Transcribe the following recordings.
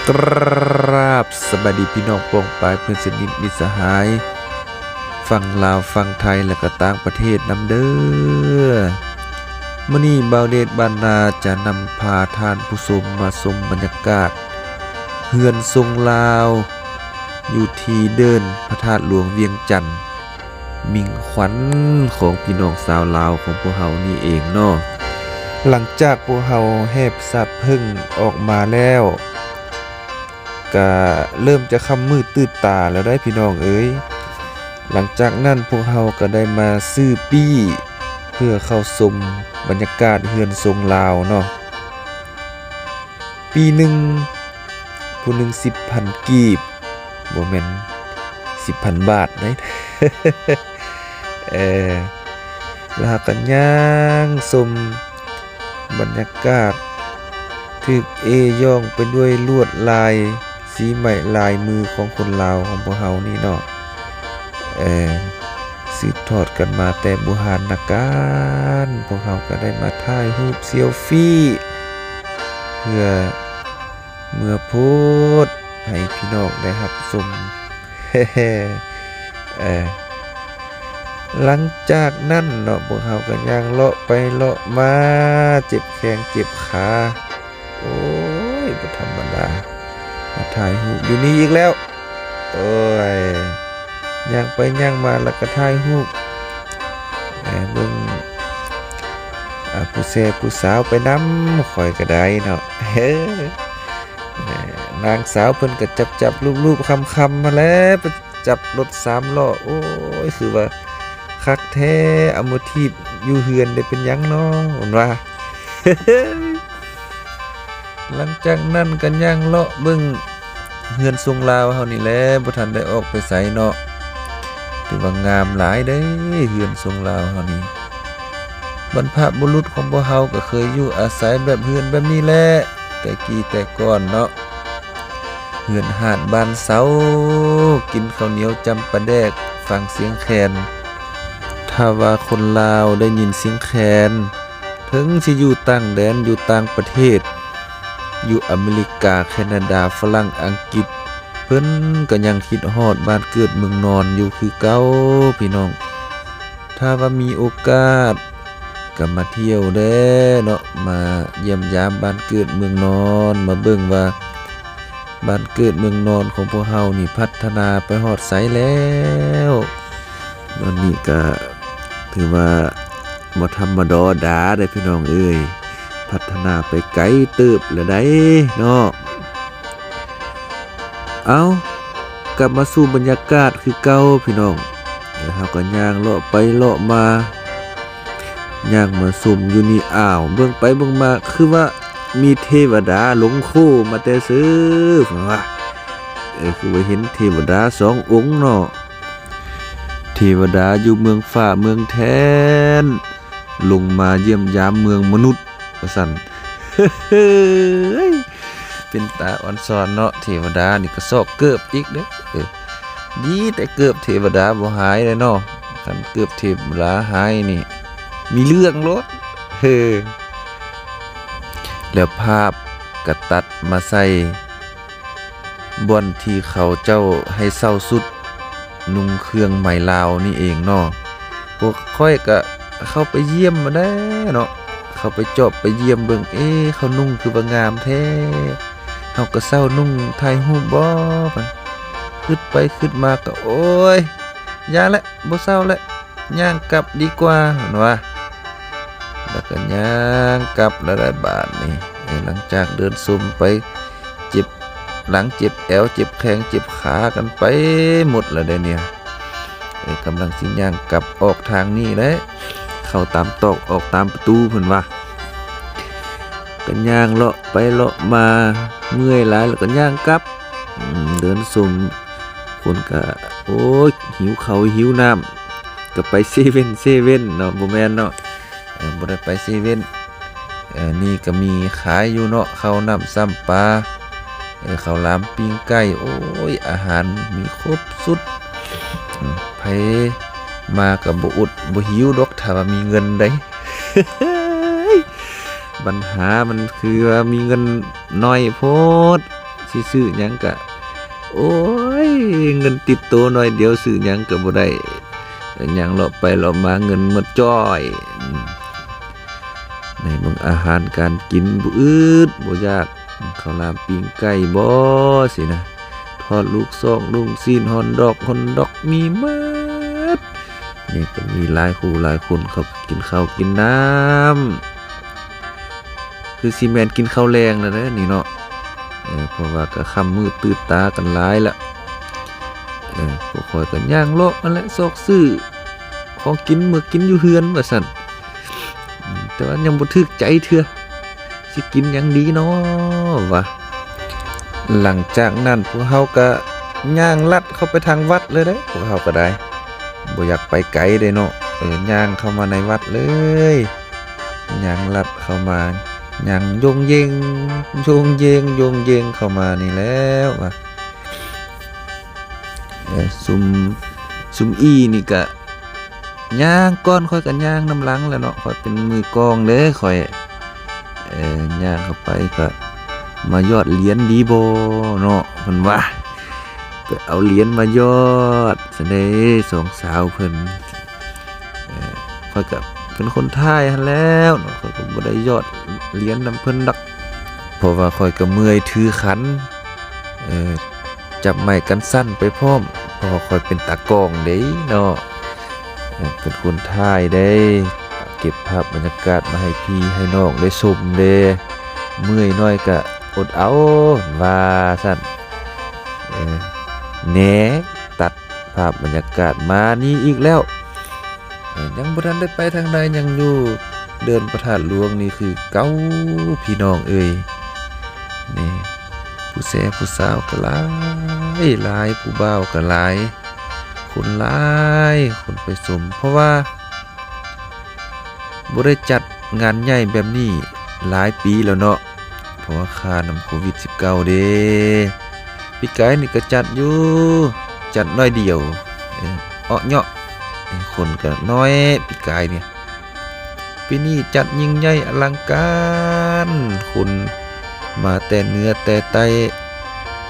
ກຣາບສະບາຍດີພີ່ນ້ອງປ້ອງປາຍເພື່ອນສະໜິດມິດສະຫາຍ ຝັ່ງລາວ ຝັ່ງໄທ ແລະກະຕ່າງປະເທດນຳເດີ. ມື້ນີ້ບ່າວເດດບ້ານນາຈະນຳພາທ່ານຜູ້ຊົມມາຊົມບັນຍາກາດເຮືອນຊົງລາວ ຢູ່ທີ່ເດີ່ນພະທາດຫຼວງວຽງຈັນ ມິ່ງຂວັນຂອງພີ່ນ້ອງຊາວລາວຂອງພວກເຮົານີ້ເອງເນາະ. ຫຼັງຈາກພວກເຮົາແຫ່ປະສາດເຜິ້ງອອກມາແລ້ວ ກະເລີ່ມຈະຄ່ຳມືດຕື່ນຕາແລ້ວໄດ໋ພີ່ນ້ອງເອີຍ. ຫຼັງຈາກນັ້ນພວກເຮົາກະໄດ້ມາຊື້ປີ້ ເພື່ອເຂົ້າຊົມບັນຍາກາດເຮືອນຊົງລາວເນາະ. ປີ້ໜຶ່ງ ຜູ້ໜຶ່ງສິບພັນກີບ ບໍ່ແມ່ນສິບພັນບາດໃດ໋. ເອີ ແລ້ວເຮົາກະຍ່າງຊົມບັນຍາກາດ ຖືກເອ້ຍ້ອງໄປດ້ວຍລວດລາຍສີໄໝລາຍມືຂອງຄົນລາວຂອງພວກເຮົານີ້ເນາະ. ເອີ ສືບທອດກັນມາແຕ່ບູຮານນະການ ພວກເຮົາກະໄດ້ມາຖ່າຍຮູບເຊວຟີ ເພື່ອເມືອໂພດໃຫ້ພີ່ນ້ອງໄດ້ຮັບຊົມ. ເອີ ຫຼັງຈາກນັ້ນເນາະ ພວກເຮົາກະຍ່າງເລາະໄປເລາະມາ ເຈັບແຂ້ງເຈັບຂາ. ໂອ້ຍ ບໍ່ທຳມະດາ ມາຖ່າຍຮູບຢູ່ນີ້ອີກແລ້ວ. ໂອ້ຍ ຍ່າງໄປຍ່າງມາແລ້ວກະຖ່າຍຮູບ ເບິ່ງ ອາ ຜູ້ແຊຜູ້ສາວໄປນຳ ຂ້ອຍກະໄດ້ເນາະ. ນາງສາວເພິ່ນກະຈັບໆລູບໆຄຳໆຫັ້ນແຫຼະ ໄປຈັບລົດສາມລໍ້. ໂອ້ຍ ຄືວ່າຄັກແທ້ ເອົາມາຖີບຢູ່ເຮືອນໄດ້ເປັນຫຍັງເນາະ ເພິ່ນວ່າ. ຫຼັງຈາກນັ້ນກະຍ່າງເລາະເບິ່ງເຮືອນຊົງລາວເຮົານີ້ແຫຼະ ບໍ່ທັນໄດ້ອອກໄປໃສເນາະ. ຖືວ່າງາມຫຼາຍເດ້ ເຮືອນຊົງລາວເຮົານີ້. ບັນພະບຸລຸດຂອງພວກເຮົາກະເຄີຍຢູ່ອາໄສແບບເຮືອນແບບນີ້ແຫຼະ ແຕ່ກີ້ແຕ່ກ່ອນເນາະ. ເຮືອນຮາດບ້ານເຊົາ ກິນເຂົ້າໜຽວຈ້ຳປາແດກ ຟັງສຽງແຄນ. ຖ້າວ່າຄົນລາວໄດ້ຍິນສຽງແຄນ ເຖິງຊິຢູ່ຕ່າງແດນ ຢູ່ຕ່າງປະເທດ ຢູ່ອາເມລິກາ ແຄນາດາ ຝຣັ່ງ ອັງກິດ ເພິ່ນກະຍັງຄິດຮອດບ້ານເກີດເມືອງນອນຢູ່ຄືເກົ່າພີ່ນ້ອງ. ຖ້າວ່າມີໂອກາດກະມາທ່ຽວແດ່ເນາະ ມາຢ້ຽມຢາມບ້ານເກີດເມືອງນອນ ມາເບິ່ງວ່າ ບ້ານເກີດເມືອງນອນຂອງພວກເຮົານີ້ພັດທະນາໄປຮອດໃສແລ້ວ. ດຽວນີ້ກະຖືວ່າບໍ່ທຳມະດາເດ້ພີ່ນ້ອງເອີຍ ພັດທະນາໄປໄກເຕີບແລ້ວໃດ໋ເນາະ. ເອົ້າ ກັບມາສູ່ບັນຍາກາດຄືເກົ່າພີ່ນ້ອງ ແລ້ວເຮົາກະຍ່າງເລາະໄປເລາະມາ ຍ່າງມາຊົມຢູ່ນີ້ ອ້າວ ເບິ່ງໄປເບິ່ງມາຄືວ່າມີເທວະດາລົງໂຄມາແຕ່ເຊີ ເພິ່ນວ່າ. ເອີ ຄືວ່າເຫັນເທວະດາສອງອົງເນາະ ເທວະດາຢູ່ເມືອງຟ້າເມືອງແທ່ນ ລົງມາຢ້ຽມຢາມເມືອງມະນຸດ ວ່າຊັ້ນ. ເປັນຕາອອນຊອນເນາະ ເທວະດານີ້ກະຊອກເກີບອີກເດ້. ເອີ ດີແຕ່ເກີບເທວະດາບໍ່ຫາຍເດ້ເນາະ ຄັນເກີບເທວະດາຫາຍນີ້ມີເລື່ອງໂລດ. ເອີ ແລ້ວພາບກະຕັດມາໃສ່ບ່ອນທີ່ເຂົາເຈົ້າໃຫ້ເຊົ່າຊຸດນຸ່ງເຄື່ອງໄໝລາວນີ້ເອງເນາະ. ພວກຂ້ອຍກະເຂົ້າໄປຢ້ຽມຫັ້ນແຫຼະເນາະ ເຂົ້າໄປຈອບໄປຢ້ຽມເບິ່ງ ເອ ເຂົານຸ່ງຄືວ່າງາມແທ້ ເຮົາກະເຊົ່ານຸ່ງຖ່າຍຮູບບໍ? ຄຶດໄປຄຶດມາກະ ໂອ້ຍ ຢ່າແຫຼະ ບໍ່ເຊົ່າແຫຼະ ຍ່າງກັບດີກວ່າ ເພິ່ນວ່າ. ແລ້ວກະຍ່າງກັບແລ້ວໄດ໋ບາດນີ້. ເອີ ຫຼັງຈາກເດີນຊົມໄປ ເຈັບຫຼັງເຈັບແອວ ເຈັບແຂ້ງເຈັບຂາກັນໄປໝົດແລ້ວເດ້ນີ້. ເອີ ກຳລັງຊິຍ່າງກັບອອກທາງນີ້ແຫຼະ ເຂົ້າຕາມຕອກອອກຕາມປະຕູ ເພິ່ນວ່າ. ກະຍ່າງເລາະໄປເລາະມາ ເມື່ອຍຫຼາຍແລ້ວກະຍ່າງກັບ. ອືມ ເດີນຊົມ ຄົນກະ ໂອ້ຍ ຫິວເຂົ້າຫິວນ້ຳ ກະໄປເຊເວັ່ນ ເຊເວັ່ນເນາະ ບໍ່ແມ່ນເນາະ ເອີ ບໍ່ໄດ້ໄປເຊເວັ່ນ. ເອີ ນີ້ກະມີຂາຍຢູ່ເນາະ ເຂົ້ານ້ຳຊ້ຳປາ ເອີ ເຂົ້າຫຼາມປີ້ງໄກ່ ໂອ້ຍ ອາຫານມີຄົບສຸດ. ອືມ ໃຜມາກະບໍ່ອົດບໍ່ຫິວດອກ ຖ້າວ່າມີເງິນໃດ໋. ບັນຫາມັນຄືວ່າມີເງິນໜ້ອຍໂພດ ຊິຊື້ຫຍັງກະ ໂອ້ຍ ເງິນຕິດໂຕໜ້ອຍດຽວຊື້ຫຍັງກະບໍ່ໄດ້ ຍ່າງເລາະໄປເລາະມາເງິນໝົດຈ້ອຍ. ໃນເບິ່ງອາຫານການກິນບໍ່ອຶດບໍ່ຢາກ ເຂົ້າລາມປີ້ງໄກ່ບໍ່ຊີ້ນະ ທອດລູກຊອກລູກຊີ້ນ ຮອນດອກຮອນດອກມີໝົດ. ນີ້ກໍມີຫຼາຍຄູ່ຫຼາຍຄົນເຂົາກິນເຂົ້າກິນນ້ຳ ຄືຊິແມ່ນກິນເຂົ້າແລງແລ້ວເດ້ນີ້ເນາະ ເອີ ເພາະວ່າກໍຄ່ຳມືດຕື່ນຕາກັນຫຼາຍລະ ເອີ ພວກຂ້ອຍກໍຍ່າງເລາະຫັ້ນແຫຼະ ຊອກຊື້ຂອງກິນເມືອກິນຢູ່ເຮືອນວ່າຊັ້ນ ແຕ່ວ່າຍັງບໍ່ຖືກໃຈເທື່ອ ຊິກິນຫຍັງດີນໍວະ. ຫຼັງຈາກນັ້ນພວກເຮົາກະຍ່າງລັດເຂົ້າໄປທາງວັດເລີຍເດ້ ພວກເຮົາກະໄດ້ ບໍ່ຢາກໄປໄກເດ້ເນາະ ເອີ ຍ່າງເຂົ້າມາໃນວັດເລີຍ ຍ່າງລັດເຂົ້າມາ ຍ່າງໂຢງເຢງ ໂຢງເຢງ ໂຢງເຢງເຂົ້າມານີ້ແລ້ວວ່າ ເອີ ຊຸມ ຊຸມອີ່ນີ້ກະຍ່າງກ່ອນ ຂ້ອຍກະຍ່າງນຳຫຼັງແຫຼະເນາະ ຂ້ອຍເປັນມືກອງເດ້ຂ້ອຍ ເອີ ຍ່າງເຂົ້າໄປກະມາຢອດຫຼຽນດີບໍ່ເນາະ ເພິ່ນວ່າ ໄປເອົາຫຼຽນມາຢອດຊັ້ນເດ້ ສອງສາວເພິ່ນ ເອີ ຂ້ອຍກະເປັນຄົນຖ່າຍຫັ້ນແລ້ວເນາະ ຂ້ອຍກະບໍ່ໄດ້ຢອດຫຼຽນນຳເພິ່ນດອກ ເພາະວ່າຂ້ອຍກະເມື່ອຍຖືຂັນ ເອີ ຈັບໄມ້ກັນສັ່ນໄປພ້ອມ ເພາະວ່າຂ້ອຍເປັນຕາກ້ອງເດ້ເນາະ ເປັນຄົນຖ່າຍເດ້ ເກັບພາບບັນຍາກາດມາໃຫ້ພີ່ໃຫ້ນ້ອງໄດ້ຊົມເດ້ ເມື່ອຍໜ້ອຍກະອົດເອົາ ວ່າຊັ້ນ ເອີ ແນ່ ຕັດພາບບັນຍາກາດມານີ້ອີກແລ້ວ ເອີ ຍັງບໍ່ທັນໄດ້ໄປທາງໃດ ຍັງຢູ່ເດີ່ນພະທາດຫຼວງນີ້ຄືເກົ່າ ພີ່ນ້ອງເອີຍ ນີ້ ຜູ້ແຊຜູ້ສາວກໍຫຼາຍຫຼາຍ ຜູ້ບ່າວກໍຫຼາຍ ຄົນຫຼາຍຄົນໄປຊົມ ເພາະວ່າບໍ່ໄດ້ຈັດງານໃຫຍ່ແບບນີ້ຫຼາຍປີແລ້ວເນາະ ເພາະວ່າຄານຳໂຄວິດສິບເກົ້າເດ້ ປີກາຍນີ້ກໍຈັດຢູ່ ຈັດໜ້ອຍດຽວ ເອີ ເອາະເຍາະ ເອີ ຄົນກໍໜ້ອຍ ປີກາຍນີ້ ປີນີ້ຈັດຍິ່ງໃຫຍ່ອະລັງການ ຄົນມາແຕ່ເໜືອແຕ່ໃຕ້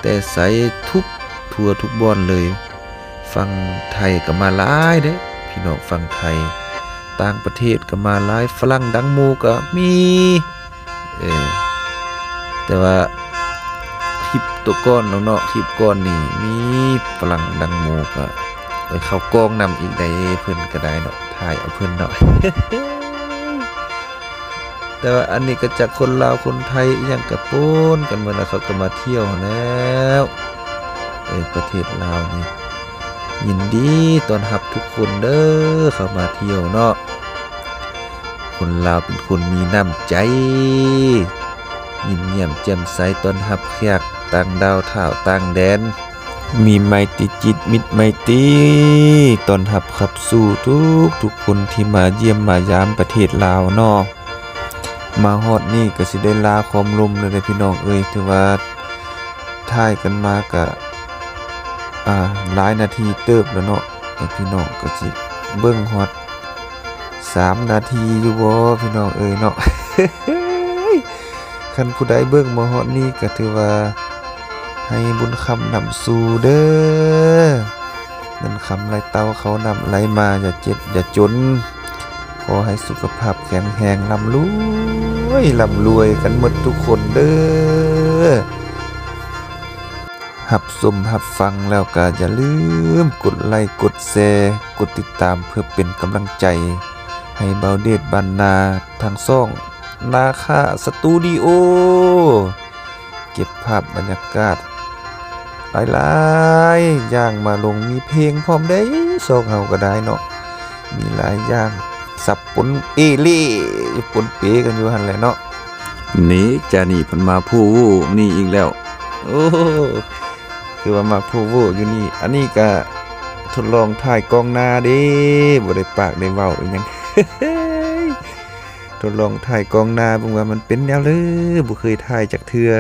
ແຕ່ໃສ ທຸກທົ່ວທຸກບ່ອນເລີຍ ຝັ່ງໄທກໍມາຫຼາຍເດ້ ພີ່ນ້ອງຝັ່ງໄທ ຕ່າງປະເທດກໍມາຫຼາຍ ຝຣັ່ງດັງໝູ່ກໍມີ ເອີ ແຕ່ວ່າຄລິບໂຕກ່ອນເນາະ ຄລິບກ່ອນນີ້ມີຝຣັ່ງດັງໝູ່ກໍໄປເຂົ້າກ້ອງນຳອີກໃດ ເພິ່ນກໍໄດ້ເນາະ ຖ່າຍເອົາເພິ່ນເນາະ ແຕ່ວ່າອັນນີ້ກໍຈັກຄົນລາວຄົນໄທອີ່ຫຍັງກໍປົນກັນໝົດລະ ເຂົາກໍມາທ່ຽວຫັ້ນແລ້ວ ເອີ ປະເທດລາວນີ້ ຍິນດີຕ້ອນຮັບທຸກຄົນເດີ ເຂົ້າມາທ່ຽວເນາະ ຄົນລາວເປັນຄົນມີນ້ຳໃຈ ຍິ້ມແຍ້ມແຈ່ມໃສຕ້ອນຮັບແຂກຕ່າງດ້າວທ້າວຕ່າງແດນ ມີໄມຕີຈິດມິດໄມຕີ ຕ້ອນຮັບຂັບສູ້ທຸກໆຄົນທີ່ມາຢ້ຽມມາຢາມປະເທດລາວເນາະ ມາຮອດນີ້ກໍຊິໄດ້ລາຄວາມລົມແລ້ວເດ້ພີ່ນ້ອງເອີຍ ຖືວ່າຖ່າຍກັນມາກະ ອ່າ ຫຼາຍນາທີເຕີບແລ້ວເນາະ ແຕ່ພີ່ນ້ອງກໍຊິເບິ່ງຮອດສາມນາທີຢູ່ບໍ່ພີ່ນ້ອງເອີຍເນາະ ຄັນຜູ້ໃດເບິ່ງມາຮອດນີ້ກໍຖືວ່າໃຫ້ບຸນຄ້ຳນຳສູ່ເດີ ເງິນຄຳໄຫຼເຕົ້າເຂົ້ານ້ຳໄຫຼມາ ຢ່າເຈັບຢ່າຈົນ ຂໍໃຫ້ສຸຂະພາບແຂງແຮງ ລ່ຳລວຍ ລ່ຳລວຍກັນໝົດທຸກຄົນເດີ ຮັບຊົມຮັບຟັງແລ້ວກໍຢ່າລືມກົດໄລ ກົດແຊ ກົດຕິດຕາມ ເພື່ອເປັນກຳລັງໃຈໃຫ້ບ່າວເດດບ້ານນາ ທາງຊ່ອງນາຄາສະຕູດີໂອ ເກັບພາບບັນຍາກາດຫຼາຍໆຢ່າງມາລົງ ມີເພງພ້ອມເດ້ ຊ່ອງເຮົາກໍໄດ້ເນາະ ມີຫຼາຍຢ່າງສັບປົນເອເລ່ປົນເປກັນຢູ່ຫັ້ນແຫຼະເນາະ. ນີ້ຈານີ້ເພິ່ນມາໂພໂວນີ້ອີກແລ້ວ ໂອ້ ຄືວ່າມາໂພໂວຢູ່ນີ້ ອັນນີ້ກະທົດລອງຖ່າຍກ້ອງໜ້າເດ້ ບໍ່ໄດ້ປາກໄດ້ເວົ້າອີ່ຫຍັງ ທົດລອງຖ່າຍກ້ອງໜ້າເບິ່ງວ່າມັນເປັນແນວໃດ ບໍ່ເຄີຍຖ່າຍຈັກເທື່ອ.